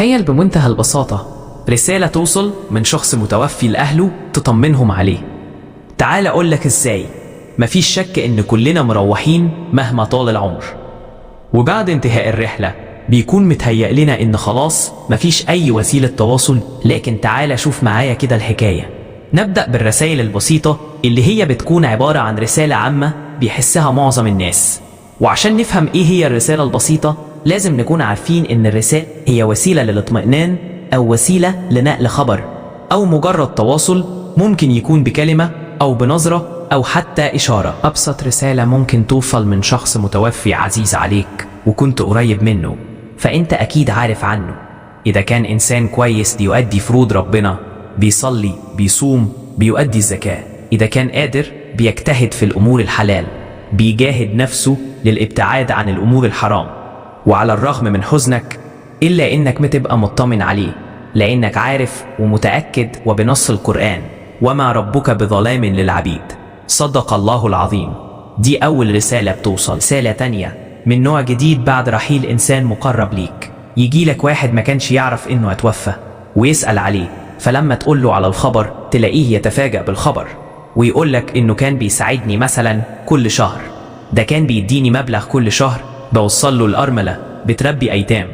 تخيل بمنتهى البساطة رسالة توصل من شخص متوفي لأهله تطمنهم عليه. تعال أقولك إزاي. مفيش شك إن كلنا مروحين مهما طال العمر، وبعد انتهاء الرحلة بيكون متهيأ لنا إن خلاص مفيش أي وسيلة تواصل. لكن تعال شوف معايا كده الحكاية. نبدأ بالرسائل البسيطة اللي هي بتكون عبارة عن رسالة عامة بيحسها معظم الناس. وعشان نفهم إيه هي الرسالة البسيطة لازم نكون عارفين إن الرسالة هي وسيلة للاطمئنان أو وسيلة لنقل خبر أو مجرد تواصل، ممكن يكون بكلمة أو بنظرة أو حتى إشارة. أبسط رسالة ممكن توصل من شخص متوفي عزيز عليك وكنت قريب منه، فأنت أكيد عارف عنه. إذا كان إنسان كويس بيؤدي فروض ربنا، بيصلي، بيصوم، بيؤدي الزكاة، إذا كان قادر بيجتهد في الأمور الحلال، بيجاهد نفسه للابتعاد عن الأمور الحرام. وعلى الرغم من حزنك إلا إنك بتبقى مطمن عليه، لأنك عارف ومتأكد وبنص القرآن: وما ربك بظلام للعبيد. صدق الله العظيم. دي أول رسالة بتوصل. رسالة تانية من نوع جديد بعد رحيل إنسان مقرب ليك، يجي لك واحد ما كانش يعرف إنه اتوفى ويسأل عليه، فلما تقوله على الخبر تلاقيه يتفاجأ بالخبر ويقولك إنه كان بيساعدني مثلا كل شهر، ده كان بيديني مبلغ كل شهر بوصل له الأرملة بتربي أيتام،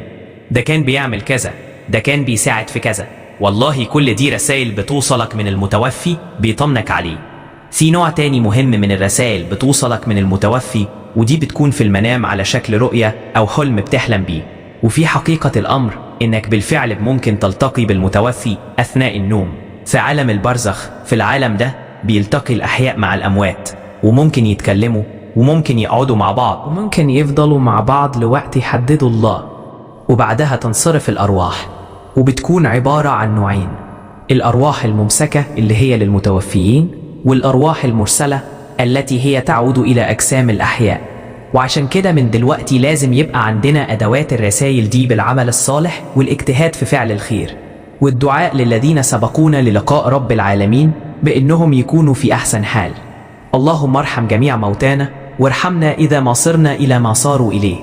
ده كان بيعمل كذا، ده كان بيساعد في كذا. والله كل دي رسائل بتوصلك من المتوفي بيطمنك عليه. في نوع تاني مهم من الرسائل بتوصلك من المتوفي، ودي بتكون في المنام على شكل رؤية أو حلم بتحلم بيه. وفي حقيقة الأمر إنك بالفعل ممكن تلتقي بالمتوفي أثناء النوم في عالم البرزخ. في العالم ده بيلتقي الأحياء مع الأموات، وممكن يتكلموا وممكن يقعدوا مع بعض وممكن يفضلوا مع بعض لوقت يحدده الله، وبعدها تنصرف الأرواح. وبتكون عبارة عن نوعين: الأرواح الممسكة اللي هي للمتوفيين، والأرواح المرسلة التي هي تعود إلى أجسام الأحياء. وعشان كده من دلوقتي لازم يبقى عندنا أدوات الرسائل دي بالعمل الصالح والاجتهاد في فعل الخير والدعاء للذين سبقونا للقاء رب العالمين بإنهم يكونوا في أحسن حال. اللهم ارحم جميع موتانا وارحمنا إذا ما صرنا إلى ما صاروا إليه.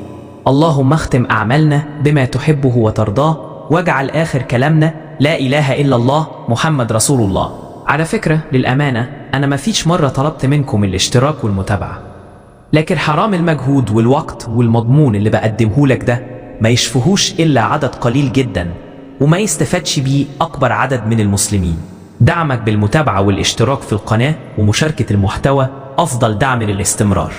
اللهم اختم أعمالنا بما تحبه وترضاه، واجعل آخر كلامنا لا إله إلا الله محمد رسول الله. على فكرة للأمانة أنا ما فيش مرة طلبت منكم الاشتراك والمتابعة، لكن حرام المجهود والوقت والمضمون اللي بقدمه لك ده ما يشفهوش إلا عدد قليل جدا، وما يستفادش بيه أكبر عدد من المسلمين. دعمك بالمتابعة والاشتراك في القناة ومشاركة المحتوى أفضل دعم للاستمرار.